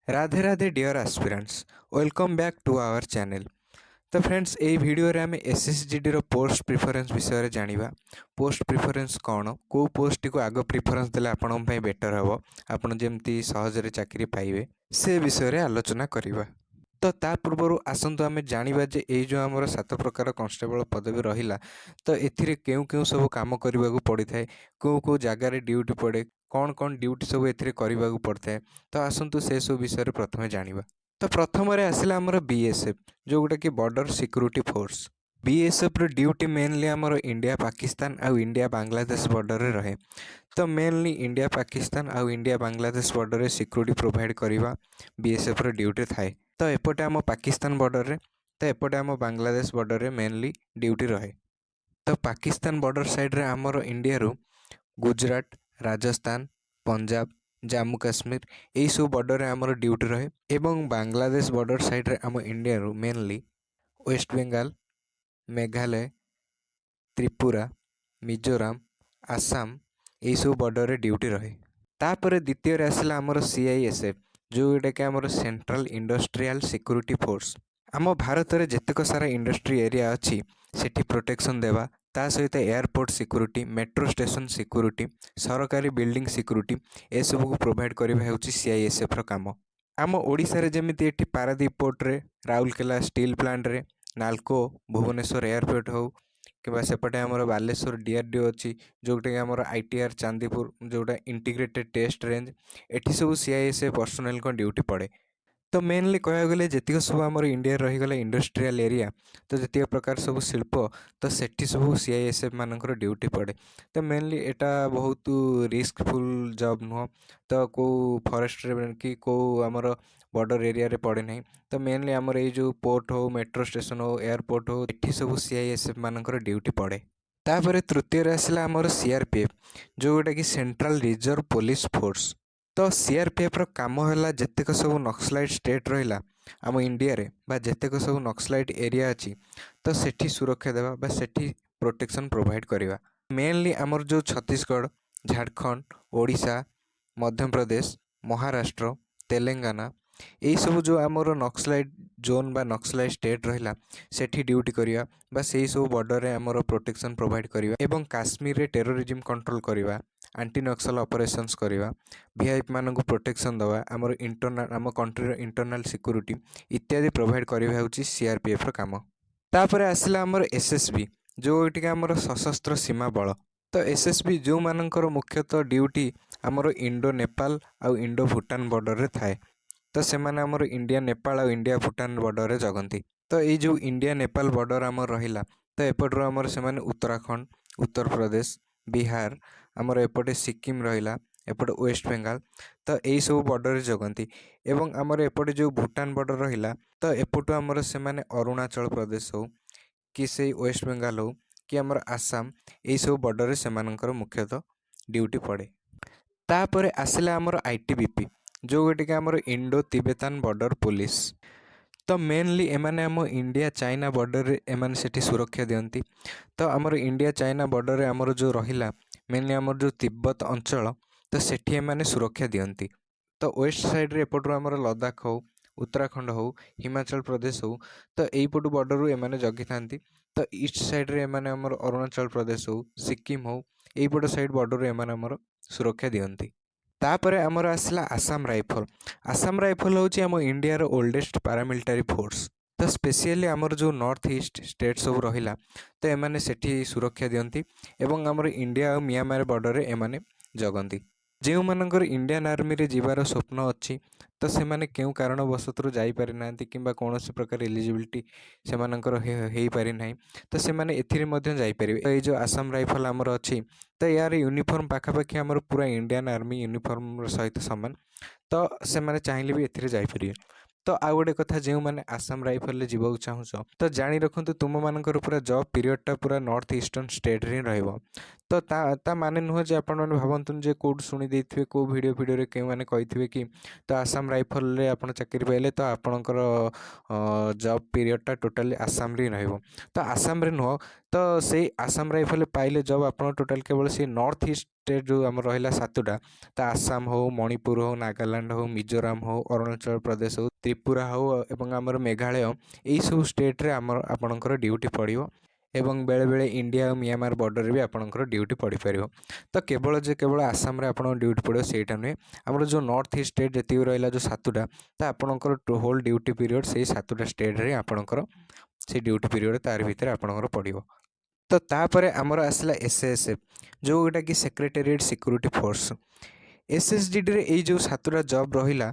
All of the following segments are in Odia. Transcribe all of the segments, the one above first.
Radhe Radhe, dear aspirants, welcome back to our channel. ତ ଫ୍ରେଣ୍ଡସ୍, ଏଇ ଭିଡ଼ିଓରେ ଆମେ ଏସ୍ଏସ୍ଜିଡ଼ିର ପୋଷ୍ଟ ପ୍ରିଫରେନ୍ସ ବିଷୟରେ ଜାଣିବା। ପୋଷ୍ଟ ପ୍ରିଫରେନ୍ସ କ'ଣ, କେଉଁ ପୋଷ୍ଟଟିକୁ ଆଗ ପ୍ରିଫରେନ୍ସ ଦେଲେ ଆପଣଙ୍କ ପାଇଁ ବେଟର୍ ହେବ, ଆପଣ ଯେମିତି ସହଜରେ ଚାକିରି ପାଇବେ, ସେ ବିଷୟରେ ଆଲୋଚନା କରିବା। ତ ତା ପୂର୍ବରୁ ଆସନ୍ତୁ ଆମେ ଜାଣିବା ଯେ ଏଇ ଯେଉଁ ଆମର ସାତ ପ୍ରକାର କନଷ୍ଟେବଳ ପଦବୀ ରହିଲା, ତ ଏଥିରେ କେଉଁ କେଉଁ ସବୁ କାମ କରିବାକୁ ପଡ଼ିଥାଏ, କେଉଁ କେଉଁ ଜାଗାରେ ଡ୍ୟୁଟି ପଡ଼େ, କ'ଣ କ'ଣ ଡ୍ୟୁଟି ସବୁ ଏଥିରେ କରିବାକୁ ପଡ଼ିଥାଏ। ତ ଆସନ୍ତୁ ସେସବୁ ବିଷୟରେ ପ୍ରଥମେ ଜାଣିବା। ତ ପ୍ରଥମରେ ଆସିଲା ଆମର ବିଏସ୍ଏଫ୍, ଯେଉଁଟାକି ବର୍ଡ଼ର ସିକ୍ୟୁରିଟି ଫୋର୍ସ। ବିଏସ୍ଏଫ୍ର ଡ୍ୟୁଟି ମେନଲି ଆମର ଇଣ୍ଡିଆ ପାକିସ୍ତାନ ଆଉ ଇଣ୍ଡିଆ ବାଂଲାଦେଶ ବର୍ଡ଼ରରେ ରହେ। ତ ମେନଲି ଇଣ୍ଡିଆ ପାକିସ୍ତାନ ଆଉ ଇଣ୍ଡିଆ ବାଂଲାଦେଶ ବର୍ଡ଼ରରେ ସିକ୍ୟୁରିଟି ପ୍ରୋଭାଇଡ଼ କରିବା ବିଏସ୍ଏଫ୍ର ଡ୍ୟୁଟି ଥାଏ। ତ ଏପଟେ ଆମ ପାକିସ୍ତାନ ବର୍ଡ଼ରରେ, ତ ଏପଟେ ଆମ ବାଂଲାଦେଶ ବର୍ଡ଼ରରେ ମେନଲି ଡ୍ୟୁଟି ରହେ। ତ ପାକିସ୍ତାନ ବର୍ଡ଼ର ସାଇଡ଼ରେ ଆମର ଇଣ୍ଡିଆରୁ ଗୁଜୁରାଟ, ରାଜସ୍ଥାନ, ପଞ୍ଜାବ, ଜାମ୍ମୁ କାଶ୍ମୀର, ଏଇସବୁ ବର୍ଡ଼ରରେ ଆମର ଡ୍ୟୁଟି ରହେ ଏବଂ ବାଂଲାଦେଶ ବର୍ଡ଼ର ସାଇଡ଼ରେ ଆମ ଇଣ୍ଡିଆରୁ ମେନଲି ୱେଷ୍ଟବେଙ୍ଗାଲ, ମେଘାଳୟ, ତ୍ରିପୁରା, ମିଜୋରାମ, ଆସାମ, ଏଇସବୁ ବର୍ଡ଼ରରେ ଡ୍ୟୁଟି ରହେ। ତାପରେ ଦ୍ୱିତୀୟରେ ଆସିଲା ଆମର ସିଆଇଏସ୍ଏଫ୍, ଯେଉଁଟାକି ଆମର ସେଣ୍ଟ୍ରାଲ ଇଣ୍ଡଷ୍ଟ୍ରିଆଲ ସିକ୍ୟୁରିଟି ଫୋର୍ସ। ଆମ ଭାରତରେ ଯେତେକ ସାରା ଇଣ୍ଡଷ୍ଟ୍ରି ଏରିଆ ଅଛି, ସେଠି ପ୍ରୋଟେକ୍ସନ୍ ଦେବା, ତା ସହିତ airport security, metro station security, ସରକାରୀ ବିଲ୍ଡିଂ ସିକ୍ୟୁରିଟି, ଏସବୁକୁ ପ୍ରୋଭାଇଡ଼ କରିବା ହେଉଛି ସିଆଇଏସ୍ଏଫ୍ର କାମ। ଆମ ଓଡ଼ିଶାରେ ଯେମିତି ଏଠି ପାରାଦୀପ ପୋର୍ଟରେ, ରାଉରକେଲା ଷ୍ଟିଲ୍ ପ୍ଲାଣ୍ଟରେ, ନାଲକୋ, ଭୁବନେଶ୍ୱର ଏୟାରପୋର୍ଟ ହେଉ କିମ୍ବା ସେପଟେ ଆମର ବାଲେଶ୍ୱର ଡିଆର୍ଡିଓ ଅଛି, ଯେଉଁଟାକି ଆମର ଆଇଟିଆର୍ ଚାନ୍ଦିପୁର, ଯେଉଁଟା ଇଣ୍ଟିଗ୍ରେଟେଡ଼ ଟେଷ୍ଟ ରେଞ୍ଜ, ଏଠି ସବୁ ସିଆଇଏସ୍ଏଫ୍ ପର୍ସୋନେଲଙ୍କ ଡ୍ୟୁଟି ପଡ଼େ। ତ ମେନଲି କହିବାକୁ ଗଲେ ଯେତିକ ସବୁ ଆମର ଇଣ୍ଡିଆରେ ରହିଗଲା ଇଣ୍ଡଷ୍ଟ୍ରିଆଲ ଏରିଆ, ତ ଯେତିକ ପ୍ରକାର ସବୁ ଶିଳ୍ପ, ତ ସେଠି ସବୁ ସିଆଇଏସ୍ଏଫ୍ ମାନଙ୍କର ଡ୍ୟୁଟି ପଡ଼େ। ତ ମେନଲି ଏଇଟା ବହୁତ ରିସ୍କଫୁଲ୍ ଜବ୍ ନୁହଁ। ତ କେଉଁ ଫରେଷ୍ଟରେ କି କେଉଁ ଆମର ବର୍ଡ଼ର ଏରିଆରେ ପଡ଼େ ନାହିଁ। ତ ମେନଲି ଆମର ଏଇ ଯେଉଁ ପୋର୍ଟ ହଉ, ମେଟ୍ରୋ ଷ୍ଟେସନ୍ ହଉ, ଏୟାରପୋର୍ଟ ହଉ, ଏଠି ସବୁ ସିଆଇଏସ୍ଏଫ୍ ମାନଙ୍କର ଡ୍ୟୁଟି ପଡ଼େ। ତାପରେ ତୃତୀୟରେ ଆସିଲା ଆମର ସିଆର୍ପିଏଫ୍, ଯେଉଁଟାକି ସେଣ୍ଟ୍ରାଲ ରିଜର୍ଭ ପୋଲିସ ଫୋର୍ସ। ତ ସିଆର୍ପିଏଫ୍ର କାମ ହେଲା ଯେତେକ ସବୁ ନକ୍ସଲାଇଟ୍ ଷ୍ଟେଟ୍ ରହିଲା ଆମ ଇଣ୍ଡିଆରେ ବା ଯେତେକ ସବୁ ନକ୍ସଲାଇଟ୍ ଏରିଆ ଅଛି, ତ ସେଠି ସୁରକ୍ଷା ଦେବା ବା ସେଠି ପ୍ରୋଟେକ୍ସନ୍ ପ୍ରୋଭାଇଡ଼ କରିବା। ମେନଲି ଆମର ଯେଉଁ ଛତିଶଗଡ଼, ଝାଡ଼ଖଣ୍ଡ, ଓଡ଼ିଶା, ମଧ୍ୟପ୍ରଦେଶ, ମହାରାଷ୍ଟ୍ର, ତେଲେଙ୍ଗାନା, ଏଇସବୁ ଯେଉଁ ଆମର ନକ୍ସଲାଇଟ୍ ଜୋନ୍ ବା ନକ୍ସଲାଇଟ୍ ଷ୍ଟେଟ୍ ରହିଲା, ସେଠି ଡ୍ୟୁଟି କରିବା ବା ସେଇ ସବୁ ବର୍ଡ଼ରରେ ଆମର ପ୍ରୋଟେକ୍ସନ୍ ପ୍ରୋଭାଇଡ଼ କରିବା ଏବଂ କାଶ୍ମୀରରେ ଟେରୋରିଜିମ୍ କଣ୍ଟ୍ରୋଲ୍ କରିବା, ଆଣ୍ଟି ନକ୍ସଲ ଅପରେସନ୍ସ କରିବା, ଭିଆଇପି ମାନଙ୍କୁ ପ୍ରୋଟେକ୍ସନ୍ ଦେବା, ଆମର ଇଣ୍ଟରନାଲ୍ ଆମ କଣ୍ଟ୍ରିର ଇଣ୍ଟରନାଲ୍ ସିକ୍ୟୁରିଟି ଇତ୍ୟାଦି ପ୍ରୋଭାଇଡ଼ କରିବା ହେଉଛି ସିଆର୍ପିଏଫ୍ର କାମ। ତାପରେ ଆସିଲା ଆମର ଏସ୍ଏସ୍ବି, ଯେଉଁଠିକି ଆମର ସଶସ୍ତ୍ର ସୀମା ବଳ। ତ ଏସ୍ଏସ୍ବି ଯେଉଁମାନଙ୍କର ମୁଖ୍ୟତଃ ଡ୍ୟୁଟି ଆମର ଇଣ୍ଡୋ ନେପାଳ ଆଉ ଇଣ୍ଡୋ ଭୁଟାନ ବର୍ଡ଼ରରେ ଥାଏ। ତ ସେମାନେ ଆମର ଇଣ୍ଡିଆ ନେପାଳ ଆଉ ଇଣ୍ଡିଆ ଭୁଟାନ ବର୍ଡ଼ରରେ ଜଗନ୍ତି। ତ ଏଇ ଯେଉଁ ଇଣ୍ଡିଆ ନେପାଳ ବର୍ଡ଼ର ଆମର ରହିଲା, ତ ଏପଟରୁ ଆମର ସେମାନେ ଉତ୍ତରାଖଣ୍ଡ, ଉତ୍ତରପ୍ରଦେଶ, ବିହାର, ଆମର ଏପଟେ ସିକିମ୍ ରହିଲା, ଏପଟେ ୱେଷ୍ଟବେଙ୍ଗାଲ, ତ ଏଇସବୁ ବର୍ଡ଼ରରେ ଜଗନ୍ତି। ଏବଂ ଆମର ଏପଟେ ଯେଉଁ ଭୁଟାନ ବର୍ଡ଼ର ରହିଲା, ତ ଏପଟୁ ଆମର ସେମାନେ ଅରୁଣାଚଳ ପ୍ରଦେଶ ହଉ କି ସେଇ ୱେଷ୍ଟବେଙ୍ଗାଲ ହଉ କି ଆମର ଆସାମ, ଏଇସବୁ ବର୍ଡ଼ରରେ ସେମାନଙ୍କର ମୁଖ୍ୟତଃ ଡ୍ୟୁଟି ପଡ଼େ। ତାପରେ ଆସିଲା ଆମର ଆଇଟିବିପି, ଯେଉଁଟାକି ଆମର ଇଣ୍ଡୋ ତିବେତାନ ବର୍ଡ଼ର ପୋଲିସ। ତ ମେନଲି ଏମାନେ ଆମ ଇଣ୍ଡିଆ ଚାଇନା ବର୍ଡ଼ରରେ ଏମାନେ ସେଠି ସୁରକ୍ଷା ଦିଅନ୍ତି। ତ ଆମର ଇଣ୍ଡିଆ ଚାଇନା ବର୍ଡ଼ରରେ ଆମର ଯେଉଁ ରହିଲା, ମେନଲି ଆମର ଯେଉଁ ତିବ୍ବତ ଅଞ୍ଚଳ, ତ ସେଠି ଏମାନେ ସୁରକ୍ଷା ଦିଅନ୍ତି। ତ ୱେଷ୍ଟ ସାଇଡ଼ରେ ଏପଟରୁ ଆମର ଲଦାଖ ହଉ, ଉତ୍ତରାଖଣ୍ଡ ହଉ, ହିମାଚଳ ପ୍ରଦେଶ ହଉ, ତ ଏଇପଟୁ ବର୍ଡ଼ରରୁ ଏମାନେ ଜଗିଥାନ୍ତି। ତ ଇଷ୍ଟ ସାଇଡ଼ରେ ଏମାନେ ଆମର ଅରୁଣାଚଳ ପ୍ରଦେଶ ହଉ, ସିକିମ୍ ହଉ, ଏଇପଟ ସାଇଡ଼ ବର୍ଡ଼ରରୁ ଏମାନେ ଆମର ସୁରକ୍ଷା ଦିଅନ୍ତି। ତାପରେ ଆମର ଆସିଲା ଆସାମ ରାଇଫଲ। ଆସାମ ରାଇଫଲ ହେଉଛି ଆମ ଇଣ୍ଡିଆର ଓଲ୍ଡେଷ୍ଟ ପାରାମିଲିଟାରୀ ଫୋର୍ସ। ତ ସ୍ପେସିଆଲି ଆମର ଯେଉଁ ନର୍ଥ ଇଷ୍ଟ ଷ୍ଟେଟ୍ ସବୁ ରହିଲା, ତ ଏମାନେ ସେଠି ସୁରକ୍ଷା ଦିଅନ୍ତି ଏବଂ ଆମର ଇଣ୍ଡିଆ ଆଉ ମିଆଁମାର ବର୍ଡ଼ରରେ ଏମାନେ ଜଗନ୍ତି। ଯେଉଁମାନଙ୍କର ଇଣ୍ଡିଆନ୍ ଆର୍ମିରେ ଯିବାର ସ୍ୱପ୍ନ ଅଛି, ତ ସେମାନେ କେଉଁ କାରଣବଶତରୁ ଯାଇପାରିନାହାନ୍ତି କିମ୍ବା କୌଣସି ପ୍ରକାର ଏଲିଜିବିଲିଟି ସେମାନଙ୍କର ହେଇପାରିନାହିଁ, ତ ସେମାନେ ଏଥିରେ ମଧ୍ୟ ଯାଇପାରିବେ। ଏଇ ଯେଉଁ ଆସାମ ରାଇଫଲ ଆମର ଅଛି, ତ ଏହାର ୟୁନିଫର୍ମ ପାଖାପାଖି ଆମର ପୁରା ଇଣ୍ଡିଆନ୍ ଆର୍ମି ୟୁନିଫର୍ମର ସହିତ ସମାନ। ତ ସେମାନେ ଚାହିଁଲେ ବି ଏଥିରେ ଯାଇପାରିବେ। ତ ଆଉ ଗୋଟେ କଥା, ଯେଉଁମାନେ ଆସାମ ରାଇଫଲରେ ଯିବାକୁ ଚାହୁଁଛ, ତ ଜାଣି ରଖନ୍ତୁ, ତୁମମାନଙ୍କର ପୁରା ଜବ୍ ପିରିୟଡ଼ଟା ପୁରା ନର୍ଥ ଇଷ୍ଟର୍ଣ୍ଣ ଷ୍ଟେଟ୍ରେ ହିଁ ରହିବ। ତ ତ ତା ତା ମାନେ ନୁହେଁ ଯେ ଆପଣମାନେ ଭାବନ୍ତୁନି ଯେ କେଉଁଠୁ ଶୁଣି ଦେଇଥିବେ, କେଉଁ ଭିଡ଼ିଓ ଫିଡ଼ିଓରେ କେଉଁମାନେ କହିଥିବେ କି ତ ଆସାମ ରାଇଫଲରେ ଆପଣ ଚାକିରି ପାଇଲେ ତ ଆପଣଙ୍କର ଜବ୍ ପିରିୟଡ଼ଟା ଟୋଟାଲି ଆସାମରେ ହିଁ ରହିବ। ତ ଆସାମରେ ନୁହଁ। ତ ସେଇ ଆସାମ ରାଇଫଲରେ ପାଇଲେ ଜବ୍ ଆପଣ ଟୋଟାଲି କେବଳ ସେଇ ନର୍ଥ ଇଷ୍ଟ ଷ୍ଟେଟ୍ ଯେଉଁ ଆମର ରହିଲା ସାତଟା, ତ ଆସାମ ହଉ, ମଣିପୁର ହଉ, ନାଗାଲାଣ୍ଡ ହଉ, ମିଜୋରାମ ହଉ, ଅରୁଣାଚଳ ପ୍ରଦେଶ ହଉ, ତ୍ରିପୁରା ହଉ ଏବଂ ଆମର ମେଘାଳୟ, ଏଇସବୁ ଷ୍ଟେଟ୍ରେ ଆମର ଆପଣଙ୍କର ଡ୍ୟୁଟି ପଡ଼ିବ ଏବଂ ବେଳେବେଳେ ଇଣ୍ଡିଆ ଆଉ ମିଆଁମାର ବର୍ଡ଼ରରେ ବି ଆପଣଙ୍କର ଡ୍ୟୁଟି ପଡ଼ିପାରିବ। ତ କେବଳ ଯେ କେବଳ ଆସାମରେ ଆପଣଙ୍କ ଡ୍ୟୁଟି ପଡ଼ିବ ସେଇଟା ନୁହେଁ। ଆମର ଯେଉଁ ନର୍ଥ ଇଷ୍ଟ ଷ୍ଟେଟ୍ ଯେତିକି ରହିଲା, ଯେଉଁ ସାତଟା, ତ ଆପଣଙ୍କର ହୋଲ୍ ଡ୍ୟୁଟି ପିରିୟଡ଼ ସେଇ ସାତଟା ଷ୍ଟେଟ୍ରେ ଆପଣଙ୍କର ସେଇ ଡ୍ୟୁଟି ପିରିୟଡ଼ ତାରି ଭିତରେ ଆପଣଙ୍କର ପଡ଼ିବ। ତ ତାପରେ ଆମର ଆସିଲା ଏସ୍ଏସ୍ଏଫ୍, ଯେଉଁଟାକି ସେକ୍ରେଟେରିଏଟ୍ ସିକ୍ୟୁରିଟି ଫୋର୍ସ। ଏସ୍ଏସ୍ଜିଡ଼ିରେ ଏଇ ଯେଉଁ ସାତଟା ଜବ୍ ରହିଲା,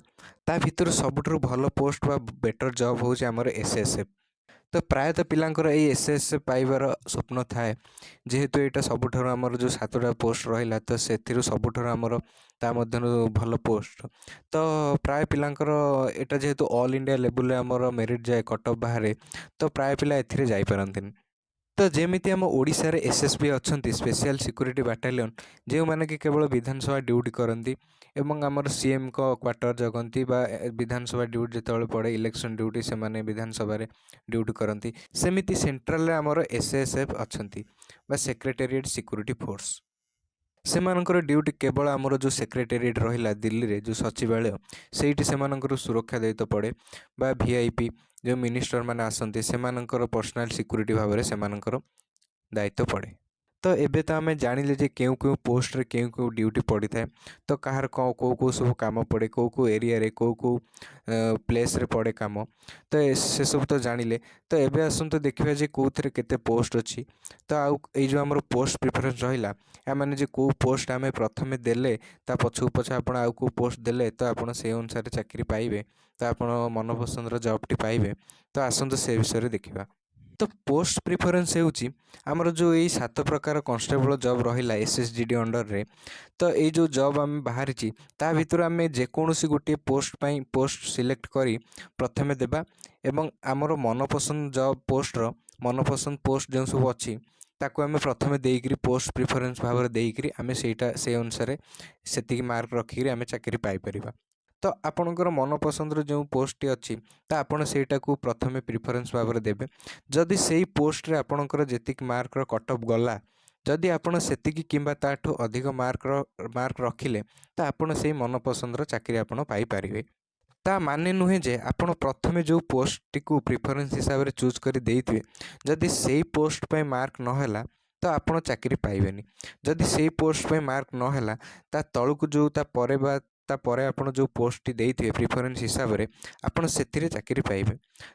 ତା ଭିତରୁ ସବୁଠାରୁ ଭଲ ପୋଷ୍ଟ ବା ବେଟର୍ ଜବ୍ ହେଉଛି ଆମର ଏସ୍ଏସ୍ଏଫ୍। ତ ପ୍ରାୟତଃ ପିଲାଙ୍କର ଏଇ ଏସ୍ଏସ୍ଏଫ୍ ପାଇବାର ସ୍ୱପ୍ନ ଥାଏ, ଯେହେତୁ ଏଇଟା ସବୁଠାରୁ ଆମର ଯେଉଁ ସାତଟା ପୋଷ୍ଟ ରହିଲା, ତ ସେଥିରୁ ସବୁଠାରୁ ଆମର ତା ମଧ୍ୟରୁ ଭଲ ପୋଷ୍ଟ। ତ ପ୍ରାୟ ପିଲାଙ୍କର ଏଇଟା ଯେହେତୁ ଅଲ୍ ଇଣ୍ଡିଆ ଲେବୁଲରେ ଆମର ମେରିଟ୍ ଯାଏ, କଟ୍ ଅଫ୍ ବାହାରେ, ତ ପ୍ରାୟ ପିଲା ଏଥିରେ ଯାଇପାରନ୍ତିନି। ତ ଯେମିତି ଆମ ଓଡ଼ିଶାରେ ଏସ୍ଏସ୍ବି ଅଛନ୍ତି, ସ୍ପେଶିଆଲ୍ ସିକ୍ୟୁରିଟି ବାଟାଲିୟନ୍, ଯେଉଁମାନେ କି କେବଳ ବିଧାନସଭା ଡ୍ୟୁଟି କରନ୍ତି ଏବଂ ଆମର ସିଏମ୍ଙ୍କ କ୍ୱାର୍ଟର ଜଗନ୍ତି ବା ବିଧାନସଭା ଡ୍ୟୁଟି ଯେତେବେଳେ ପଡ଼େ, ଇଲେକ୍ସନ୍ ଡ୍ୟୁଟି, ସେମାନେ ବିଧାନସଭାରେ ଡ୍ୟୁଟି କରନ୍ତି, ସେମିତି ସେଣ୍ଟ୍ରାଲରେ ଆମର ଏସ୍ଏସ୍ଏଫ୍ ଅଛନ୍ତି ବା ସେକ୍ରେଟେରିଏଟ୍ ସିକ୍ୟୁରିଟି ଫୋର୍ସ। ସେମାନଙ୍କର ଡ୍ୟୁଟି କେବଳ ଆମର ଯେଉଁ ସେକ୍ରେଟେରିଏଟ୍ ରହିଲା ଦିଲ୍ଲୀରେ, ଯେଉଁ ସଚିବାଳୟ, ସେଇଠି ସେମାନଙ୍କର ସୁରକ୍ଷା ଦାୟିତ୍ୱ ପଡ଼େ ବା ଭିଆଇପି ଯେଉଁ ମିନିଷ୍ଟର ମାନେ ଆସନ୍ତି, ସେମାନଙ୍କର ପର୍ସନାଲ୍ ସିକ୍ୟୁରିଟି ଭାବରେ ସେମାନଙ୍କର ଦାୟିତ୍ୱ ପଡ଼େ। ତ ଏବେ ତ ଆମେ ଜାଣିଲେ ଯେ କେଉଁ କେଉଁ ପୋଷ୍ଟରେ କେଉଁ କେଉଁ ଡ୍ୟୁଟି ପଡ଼ିଥାଏ, ତ କାହାର କ'ଣ କେଉଁ କେଉଁ ସବୁ କାମ ପଡ଼େ, କେଉଁ କେଉଁ ଏରିଆରେ, କେଉଁ କେଉଁ ପ୍ଲେସ୍ରେ ପଡ଼େ କାମ, ତ ସେସବୁ ତ ଜାଣିଲେ। ତ ଏବେ ଆସନ୍ତୁ ଦେଖିବା ଯେ କେଉଁଥିରେ କେତେ ପୋଷ୍ଟ ଅଛି। ତ ଆଉ ଏଇ ଯେଉଁ ଆମର ପୋଷ୍ଟ ପ୍ରିଫରେନ୍ସ ରହିଲା, ୟା ମାନେ ଯେ କେଉଁ ପୋଷ୍ଟ ଆମେ ପ୍ରଥମେ ଦେଲେ ତା ପଛକୁ ପଛ ଆପଣ ଆଉ କେଉଁ ପୋଷ୍ଟ ଦେଲେ ତ ଆପଣ ସେଇ ଅନୁସାରେ ଚାକିରି ପାଇବେ, ତ ଆପଣ ମନପସନ୍ଦର ଜବ୍ଟି ପାଇବେ। ତ ଆସନ୍ତୁ ସେ ବିଷୟରେ ଦେଖିବା। ତ ପୋଷ୍ଟ ପ୍ରିଫରେନ୍ସ ହେଉଛି ଆମର ଯେଉଁ ଏଇ ସାତ ପ୍ରକାର କନଷ୍ଟେବଳ ଜବ୍ ରହିଲା ଏସ୍ଏସ୍ଜିଡ଼ି ଅଣ୍ଡରରେ, ତ ଏଇ ଯେଉଁ ଜବ୍ ଆମେ ବାହାରିଛି, ତା ଭିତରୁ ଆମେ ଯେକୌଣସି ଗୋଟିଏ ପୋଷ୍ଟ ପାଇଁ ପୋଷ୍ଟ ସିଲେକ୍ଟ କରି ପ୍ରଥମେ ଦେବା ଏବଂ ଆମର ମନପସନ୍ଦ ଜବ୍ ପୋଷ୍ଟର ମନପସନ୍ଦ ପୋଷ୍ଟ ଯେଉଁ ସବୁ ଅଛି, ତାକୁ ଆମେ ପ୍ରଥମେ ଦେଇକରି ପୋଷ୍ଟ ପ୍ରିଫରେନ୍ସ ଭାବରେ ଦେଇକରି ଆମେ ସେଇଟା ସେଇ ଅନୁସାରେ ସେତିକି ମାର୍କ ରଖିକିରି ଆମେ ଚାକିରି ପାଇପାରିବା। ତ ଆପଣଙ୍କର ମନପସନ୍ଦର ଯେଉଁ ପୋଷ୍ଟଟି ଅଛି, ତ ଆପଣ ସେଇଟାକୁ ପ୍ରଥମେ ପ୍ରିଫରେନ୍ସ ଭାବରେ ଦେବେ। ଯଦି ସେଇ ପୋଷ୍ଟରେ ଆପଣଙ୍କର ଯେତିକି ମାର୍କର କଟ୍ ଅଫ୍ ଗଲା, ଯଦି ଆପଣ ସେତିକି କିମ୍ବା ତାଠୁ ଅଧିକ ମାର୍କ ରଖିଲେ, ତ ଆପଣ ସେଇ ମନପସନ୍ଦର ଚାକିରି ଆପଣ ପାଇପାରିବେ। ତା ମାନେ ନୁହେଁ ଯେ ଆପଣ ପ୍ରଥମେ ଯେଉଁ ପୋଷ୍ଟଟିକୁ ପ୍ରିଫରେନ୍ସ ହିସାବରେ ଚୁଜ୍ କରି ଦେଇଥିବେ, ଯଦି ସେଇ ପୋଷ୍ଟ ପାଇଁ ମାର୍କ ନହେଲା ତ ଆପଣ ଚାକିରି ପାଇବେନି। ଯଦି ସେଇ ପୋଷ୍ଟ ପାଇଁ ମାର୍କ ନହେଲା, ତା ତଳକୁ ଯେଉଁ ତା ପରେ ବା ତାପରେ ଆପଣ ଯେଉଁ ପୋଷ୍ଟଟି ଦେଇଥିବେ ପ୍ରିଫରେନ୍ସ ହିସାବରେ, ଆପଣ ସେଥିରେ ଚାକିରି ପାଇବେ।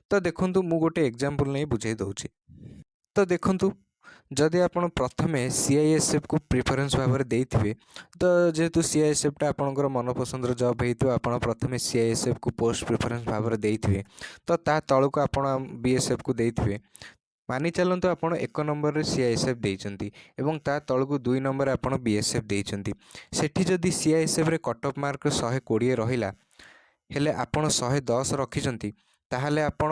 ତ ଦେଖନ୍ତୁ, ମୁଁ ଗୋଟେ ଏକ୍ଜାମ୍ପଲ୍ ନେଇ ବୁଝାଇ ଦେଉଛି। ତ ଦେଖନ୍ତୁ, ଯଦି ଆପଣ ପ୍ରଥମେ ସିଆଇଏସ୍ଏଫ୍କୁ ପ୍ରିଫରେନ୍ସ ଭାବରେ ଦେଇଥିବେ, ତ ଯେହେତୁ ସିଆଇଏସ୍ଏଫ୍ଟା ଆପଣଙ୍କର ମନପସନ୍ଦର ଜବ୍ ହେଇଥିବ, ଆପଣ ପ୍ରଥମେ ସିଆଇଏସ୍ଏଫ୍କୁ ପୋଷ୍ଟ ପ୍ରିଫରେନ୍ସ ଭାବରେ ଦେଇଥିବେ, ତ ତା ତଳକୁ ଆପଣ ବିଏସ୍ଏଫ୍କୁ ଦେଇଥିବେ। ମାନି ଚାଲନ୍ତୁ ଆପଣ 1 ନମ୍ବରରେ ସିଆଇଏସ୍ଏଫ୍ ଦେଇଛନ୍ତି ଏବଂ ତା ତଳକୁ 2 ନମ୍ବରରେ ଆପଣ ବିଏସ୍ଏଫ୍ ଦେଇଛନ୍ତି। ସେଠି ଯଦି ସିଆଇଏସ୍ଏଫ୍ରେ କଟ୍ ଅଫ୍ ମାର୍କ 120 ରହିଲା, ହେଲେ ଆପଣ 110 ରଖିଛନ୍ତି, ତାହେଲେ ଆପଣ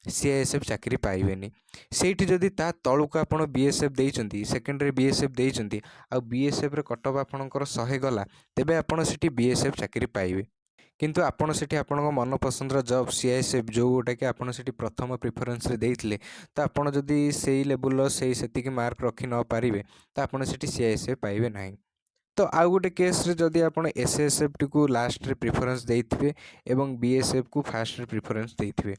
ସିଆଇଏସ୍ଏଫ୍ ଚାକିରି ପାଇବେନି। ସେଇଠି ଯଦି ତା ତଳକୁ ଆପଣ ବିଏସ୍ଏଫ୍ ଦେଇଛନ୍ତି, ସେକେଣ୍ଡରେ ବିଏସ୍ଏଫ୍ ଦେଇଛନ୍ତି ଆଉ ବିଏସ୍ଏଫ୍ରେ କଟ୍ ଅଫ୍ ଆପଣଙ୍କର 100 ଗଲା, ତେବେ ଆପଣ ସେଠି ବିଏସ୍ଏଫ୍ ଚାକିରି ପାଇବେ। କିନ୍ତୁ ଆପଣ ସେଠି ଆପଣଙ୍କ ମନପସନ୍ଦର ଜବ୍ ସିଆଇଏସ୍ଏଫ୍, ଯେଉଁଟାକି ଆପଣ ସେଠି ପ୍ରଥମ ପ୍ରିଫରେନ୍ସରେ ଦେଇଥିଲେ, ତ ଆପଣ ଯଦି ସେଇ ଲେବୁଲ୍ର ସେଇ ସେତିକି ମାର୍କ ରଖି ନ ପାରିବେ, ତ ଆପଣ ସେଠି ସିଆଇଏସ୍ଏଫ୍ ପାଇବେ ନାହିଁ। ତ ଆଉ ଗୋଟେ କେସ୍ରେ ଯଦି ଆପଣ ଏସ୍ଏସ୍ଏଫ୍ଟିକୁ ଲାଷ୍ଟରେ ପ୍ରିଫରେନ୍ସ ଦେଇଥିବେ ଏବଂ ବିଏସ୍ଏଫ୍କୁ ଫାଷ୍ଟରେ ପ୍ରିଫରେନ୍ସ ଦେଇଥିବେ,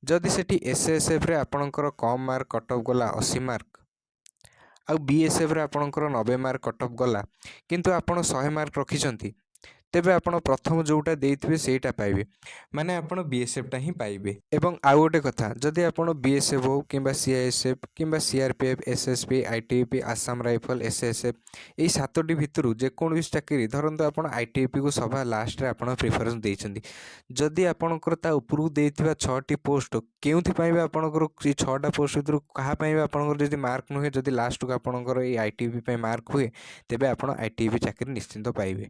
ଯଦି ସେଠି ଏସ୍ଏସ୍ଏଫ୍ରେ ଆପଣଙ୍କର କମ୍ ମାର୍କ କଟ୍ ଅଫ୍ ଗଲା, 80 ମାର୍କ, ଆଉ ବିଏସ୍ଏଫ୍ରେ ଆପଣଙ୍କର 90 ମାର୍କ କଟ୍ ଅଫ୍ ଗଲା, କିନ୍ତୁ ଆପଣ 100 ମାର୍କ ରଖିଛନ୍ତି, ତେବେ ଆପଣ ପ୍ରଥମ ଯେଉଁଟା ଦେଇଥିବେ ସେଇଟା ପାଇବେ, ମାନେ ଆପଣ ବିଏସ୍ଏଫ୍ଟା ହିଁ ପାଇବେ। ଏବଂ ଆଉ ଗୋଟେ କଥା, ଯଦି ଆପଣ ବିଏସ୍ଏଫ୍ ହେଉ କିମ୍ବା ସିଆଇଏସ୍ଏଫ୍ କିମ୍ବା CRPF, SSB, ITBP, Assam rifle, SSF, ଏଇ ସାତୋଟି ଭିତରୁ ଯେକୌଣସି ଚାକିରି, ଧରନ୍ତୁ ଆପଣ ଆଇଟିବିପିକୁ ସଭା ଲାଷ୍ଟରେ ଆପଣ ପ୍ରିଫରେନ୍ସ ଦେଇଛନ୍ତି, ଯଦି ଆପଣଙ୍କର ତା ଉପରକୁ ଦେଇଥିବା ଛଅଟି ପୋଷ୍ଟ କେଉଁଥିପାଇଁ ବି ଆପଣଙ୍କର ସେଇ ଛଅଟା ପୋଷ୍ଟ ଭିତରୁ କାହା ପାଇଁ ବି ଆପଣଙ୍କର ଯଦି ମାର୍କ ନୁହେଁ, ଯଦି ଲାଷ୍ଟକୁ ଆପଣଙ୍କର ଏଇ ଆଇଟିବିପି ପାଇଁ ମାର୍କ ହୁଏ, ତେବେ ଆପଣ ଆଇଟିବିପି ଚାକିରି ନିଶ୍ଚିନ୍ତ ପାଇବେ।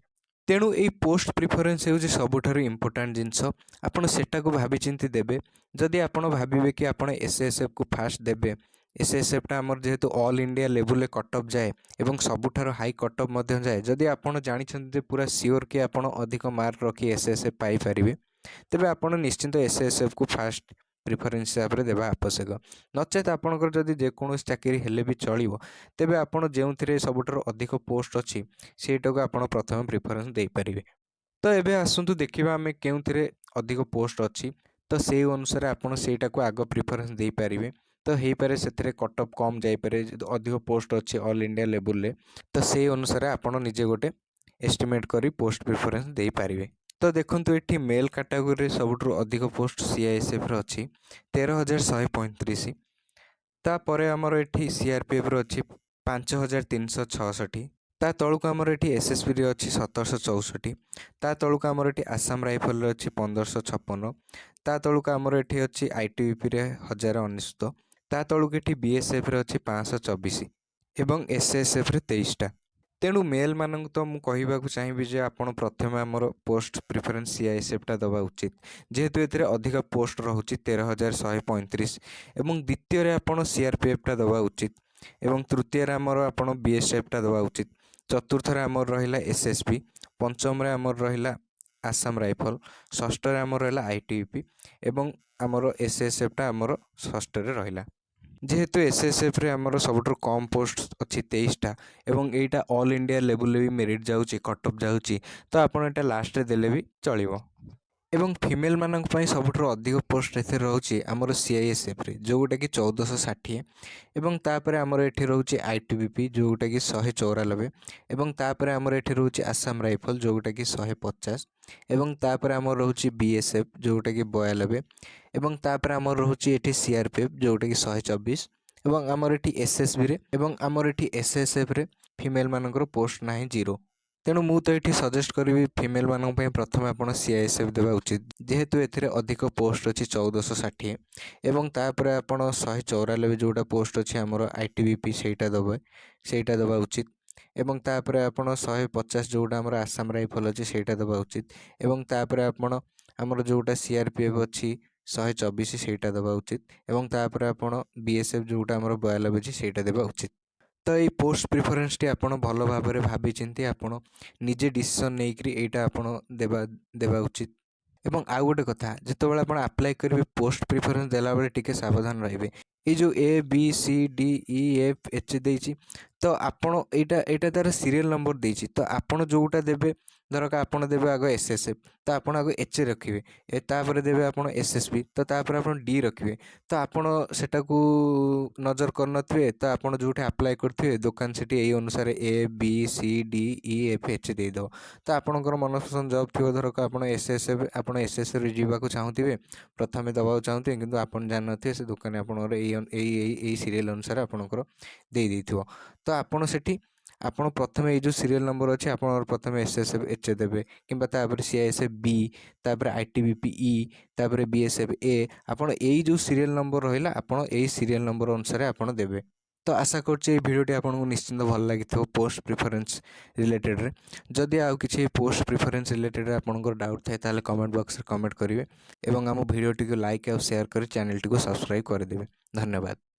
ତେଣୁ ଏଇ ପୋଷ୍ଟ ପ୍ରିଫରେନ୍ସ ହେଉଛି ସବୁଠାରୁ ଇମ୍ପୋର୍ଟାଣ୍ଟ ଜିନିଷ। ଆପଣ ସେଟାକୁ ଭାବିଚିନ୍ତି ଦେବେ। ଯଦି ଆପଣ ଭାବିବେ କି ଆପଣ ଏସ୍ଏସ୍ଏଫ୍କୁ ଫାଷ୍ଟ ଦେବେ ଏସ୍ଏସ୍ଏଫ୍ଟା ଆମର ଯେହେତୁ ଅଲ୍ ଇଣ୍ଡିଆ ଲେବୁଲରେ କଟ୍ ଅଫ୍ ଯାଏ ଏବଂ ସବୁଠାରୁ ହାଇ କଟ୍ ଅଫ୍ ମଧ୍ୟ ଯାଏ, ଯଦି ଆପଣ ଜାଣିଛନ୍ତି ଯେ ପୁରା ସିଓର କି ଆପଣ ଅଧିକ ମାର୍କ ରଖି ଏସ୍ଏସ୍ଏଫ୍ ପାଇପାରିବେ, ତେବେ ଆପଣ ନିଶ୍ଚିନ୍ତ ଏସ୍ଏସ୍ଏଫ୍କୁ ଫାଷ୍ଟ ପ୍ରିଫରେନ୍ସ ହିସାବରେ ଦେବା ଆବଶ୍ୟକ। ନଚେତ୍ ଆପଣଙ୍କର ଯଦି ଯେକୌଣସି ଚାକିରି ହେଲେ ବି ଚଳିବ, ତେବେ ଆପଣ ଯେଉଁଥିରେ ସବୁଠାରୁ ଅଧିକ ପୋଷ୍ଟ ଅଛି, ସେଇଟାକୁ ଆପଣ ପ୍ରଥମେ ପ୍ରିଫରେନ୍ସ ଦେଇପାରିବେ। ତ ଏବେ ଆସନ୍ତୁ ଦେଖିବା ଆମେ କେଉଁଥିରେ ଅଧିକ ପୋଷ୍ଟ ଅଛି। ତ ସେଇ ଅନୁସାରେ ଆପଣ ସେଇଟାକୁ ଆଗ ପ୍ରିଫରେନ୍ସ ଦେଇପାରିବେ। ତ ହେଇପାରେ ସେଥିରେ କଟ୍ ଅଫ୍ କମ୍ ଯାଇପାରେ, ଯଦି ଅଧିକ ପୋଷ୍ଟ ଅଛି ଅଲ୍ ଇଣ୍ଡିଆ ଲେବୁଲରେ। ତ ସେଇ ଅନୁସାରେ ଆପଣ ନିଜେ ଗୋଟେ ଏଷ୍ଟିମେଟ୍ କରି ପୋଷ୍ଟ ପ୍ରିଫରେନ୍ସ ଦେଇପାରିବେ। ତ ଦେଖନ୍ତୁ, ଏଠି ମେଲ୍ କାଟାଗୋରୀରେ ସବୁଠାରୁ ଅଧିକ ପୋଷ୍ଟ ସିଆଇଏସ୍ଏଫ୍ର ଅଛି 13,135। ତାପରେ ଆମର ଏଠି ସିଆର୍ପିଏଫ୍ର ଅଛି 5366। ତା ତଳକୁ ଆମର ଏଠି ଏସ୍ଏସ୍ବିରେ ଅଛି 1764। ତା ତଳକୁ ଆମର ଏଠି ଆସାମ ରାଇଫଲରେ ଅଛି 1556। ତା ତଳକୁ ଆମର ଏଠି ଅଛି ଆଇଟିବିପିରେ 1099। ତା ତଳକୁ ଏଠି ବିଏସ୍ଏଫ୍ରେ ଅଛି 524 ଏବଂ ଏସ୍ଏସ୍ଏଫ୍ରେ 23ଟା। ତେଣୁ ମେଲ୍ମାନଙ୍କୁ ତ ମୁଁ କହିବାକୁ ଚାହିଁବି ଯେ ଆପଣ ପ୍ରଥମେ ଆମର ପୋଷ୍ଟ ପ୍ରିଫରେନ୍ସ ସିଆଇଏସ୍ଏଫ୍ଟା ଦେବା ଉଚିତ, ଯେହେତୁ ଏଥିରେ ଅଧିକ ପୋଷ୍ଟ ରହୁଛି 13,135। ଏବଂ ଦ୍ୱିତୀୟରେ ଆପଣ ସିଆର୍ପିଏଫ୍ଟା ଦେବା ଉଚିତ ଏବଂ ତୃତୀୟରେ ଆମର ଆପଣ ବିଏସ୍ଏଫ୍ଟା ଦେବା ଉଚିତ। ଚତୁର୍ଥରେ ଆମର ରହିଲା ଏସ୍ଏସ୍ବି, ପଞ୍ଚମରେ ଆମର ରହିଲା ଆସାମ ରାଇଫଲ, ଷଷ୍ଠରେ ଆମର ରହିଲା ଆଇଟିବିପି ଏବଂ ଆମର ଏସ୍ଏସ୍ଏଫ୍ଟା ଆମର ଷଷ୍ଠରେ ରହିଲା। ଯେହେତୁ ଏସ୍ଏସ୍ଏଫ୍ରେ ଆମର ସବୁଠାରୁ କମ୍ ପୋଷ୍ଟ ଅଛି 23ଟା ଏବଂ ଏଇଟା ଅଲ୍ ଇଣ୍ଡିଆ ଲେବୁଲରେ ବି ମେରିଟ୍ ଯାଉଛି, କଟ୍ ଅଫ୍ ଯାଉଛି, ତ ଆପଣ ଏଇଟା ଲାଷ୍ଟରେ ଦେଲେ ବି ଚଳିବ। ଏବଂ ଫିମେଲ୍ମାନଙ୍କ ପାଇଁ ସବୁଠାରୁ ଅଧିକ ପୋଷ୍ଟ ଏଥିରେ ରହୁଛି ଆମର ସିଆଇଏସ୍ଏଫ୍ରେ, ଯେଉଁଟାକି 1460। ଏବଂ ତାପରେ ଆମର ଏଠି ରହୁଛି ଆଇଟିବିପି, ଯେଉଁଟାକି 194। ଏବଂ ତାପରେ ଆମର ଏଠି ରହୁଛି ଆସାମ ରାଇଫଲ, ଯେଉଁଟାକି 150। ଏବଂ ତାପରେ ଆମର ରହୁଛି ବିଏସ୍ଏଫ୍, ଯେଉଁଟାକି 92। ଏବଂ ତାପରେ ଆମର ରହୁଛି ଏଠି ସିଆର୍ପିଏଫ୍, ଯେଉଁଟାକି 124। ଏବଂ ଆମର ଏଠି ଏସ୍ଏସ୍ବିରେ ଏବଂ ଆମର ଏଠି ଏସ୍ଏସ୍ଏଫ୍ରେ ଫିମେଲ୍ମାନଙ୍କର ପୋଷ୍ଟ ନାହିଁ, ଜିରୋ। ତେଣୁ ମୁଁ ତ ଏଠି ସଜେଷ୍ଟ କରିବି, ଫିମେଲ୍ମାନଙ୍କ ପାଇଁ ପ୍ରଥମେ ଆପଣ ସିଆଇଏସ୍ଏଫ୍ ଦେବା ଉଚିତ, ଯେହେତୁ ଏଥିରେ ଅଧିକ ପୋଷ୍ଟ ଅଛି 1460। ଏବଂ ତାପରେ ଆପଣ 194 ଯେଉଁଟା ପୋଷ୍ଟ ଅଛି ଆମର ଆଇଟିବିପି, ସେଇଟା ଦେବା ଉଚିତ। ଏବଂ ତାପରେ ଆପଣ 150 ଯେଉଁଟା ଆମର ଆସାମ ରାଇଫଲ ଅଛି, ସେଇଟା ଦେବା ଉଚିତ। ଏବଂ ତାପରେ ଆପଣ ଆମର ଯେଉଁଟା ସିଆର୍ପିଏଫ୍ ଅଛି 124, ସେଇଟା ଦେବା ଉଚିତ। ଏବଂ ତାପରେ ଆପଣ ବିଏସ୍ଏଫ୍ ଯେଉଁଟା ଆମର 92 ଅଛି, ସେଇଟା ଦେବା ଉଚିତ। ତ ଏଇ ପୋଷ୍ଟ ପ୍ରିଫରେନ୍ସଟି ଆପଣ ଭଲ ଭାବରେ ଭାବିଚିନ୍ତି ଆପଣ ନିଜେ ଡିସିସନ୍ ନେଇକରି ଏଇଟା ଆପଣ ଦେବା ଉଚିତ। ଏବଂ ଆଉ ଗୋଟେ କଥା, ଯେତେବେଳେ ଆପଣ ଆପ୍ଲାଏ କରିବେ, ପୋଷ୍ଟ ପ୍ରିଫରେନ୍ସ ଦେଲାବେଳେ ଟିକେ ସାବଧାନ ରହିବେ। ଏଇ ଯେଉଁ ଏ, ବି, ସି, ଡି, ଇ, ଏଫ୍, ଏଚ୍ ଦେଇଛି, ତ ଆପଣ ଏଇଟା ତା'ର ସିରିଏଲ୍ ନମ୍ବର ଦେଇଛି। ତ ଆପଣ ଯେଉଁଟା ଦେବେ, ଧରକ ଆପଣ ଦେବେ ଆଗ ଏସ୍ଏସ୍ଏଫ୍, ତ ଆପଣ ଆଗ ଏଚ୍ ରଖିବେ। ତାପରେ ଦେବେ ଆପଣ ଏସ୍ଏସ୍ବି, ତ ତାପରେ ଆପଣ ଡି ରଖିବେ। ତ ଆପଣ ସେଟାକୁ ନଜର କରିନଥିବେ, ତ ଆପଣ ଯେଉଁଠି ଆପ୍ଲାଏ କରିଥିବେ, ଦୋକାନ ସେଠି ଏଇ ଅନୁସାରେ ଏ, ବି, ସି, ଡି, ଇ, ଏଫ୍, ଏଚ୍ ଦେଇଦେବ। ତ ଆପଣଙ୍କର ମନପସନ୍ଦ ଜବ୍ ଥିବ, ଧରକ ଆପଣ ଏସ୍ଏସ୍ଏଫ୍, ଆପଣ ଏସ୍ଏସ୍ଏଫ୍ରେ ଯିବାକୁ ଚାହୁଁଥିବେ, ପ୍ରଥମେ ଦେବାକୁ ଚାହୁଁଥିବେ, କିନ୍ତୁ ଆପଣ ଜାଣିନଥିବେ ସେ ଦୋକାନୀ ଆପଣଙ୍କର ଏଇ ଏଇ ଏଇ ଏଇ ସିରିଏଲ୍ ଅନୁସାରେ ଆପଣଙ୍କର ଦେଇଦେଇଥିବ। ତ ଆପଣ ସେଠି ଆପଣ ପ୍ରଥମେ ଏଇ ଯେଉଁ ସିରିଏଲ୍ ନମ୍ବର ଅଛି, ଆପଣଙ୍କର ପ୍ରଥମେ ଏସ୍ଏସ୍ଏଫ୍ ଏଚ୍ ଦେବେ କିମ୍ବା ତାପରେ ସିଆଇଏସ୍ଏଫ୍ ବି, ତାପରେ ଆଇଟିବିପି ଇ, ତାପରେ ବିଏସ୍ଏଫ୍ ଏ। ଆପଣ ଏଇ ଯେଉଁ ସିରିଏଲ୍ ନମ୍ବର ରହିଲା, ଆପଣ ଏଇ ସିରିଏଲ୍ ନମ୍ବର ଅନୁସାରେ ଆପଣ ଦେବେ। ତ ଆଶା କରୁଛି ଏଇ ଭିଡ଼ିଓଟି ଆପଣଙ୍କୁ ନିଶ୍ଚିନ୍ତ ଭଲ ଲାଗିଥିବ ପୋଷ୍ଟ ପ୍ରିଫରେନ୍ସ ରିଲେଟେଡ଼୍ରେ। ଯଦି ଆଉ କିଛି ପୋଷ୍ଟ ପ୍ରିଫରେନ୍ସ ରିଲେଟେଡ଼୍ରେ ଆପଣଙ୍କର ଡାଉଟ୍ ଥାଏ, ତାହେଲେ କମେଣ୍ଟ ବକ୍ସରେ କମେଣ୍ଟ କରିବେ ଏବଂ ଆମ ଭିଡ଼ିଓଟିକୁ ଲାଇକ୍ ଆଉ ସେୟାର କରି ଚ୍ୟାନେଲଟିକୁ ସବସ୍କ୍ରାଇବ୍ କରିଦେବେ। ଧନ୍ୟବାଦ।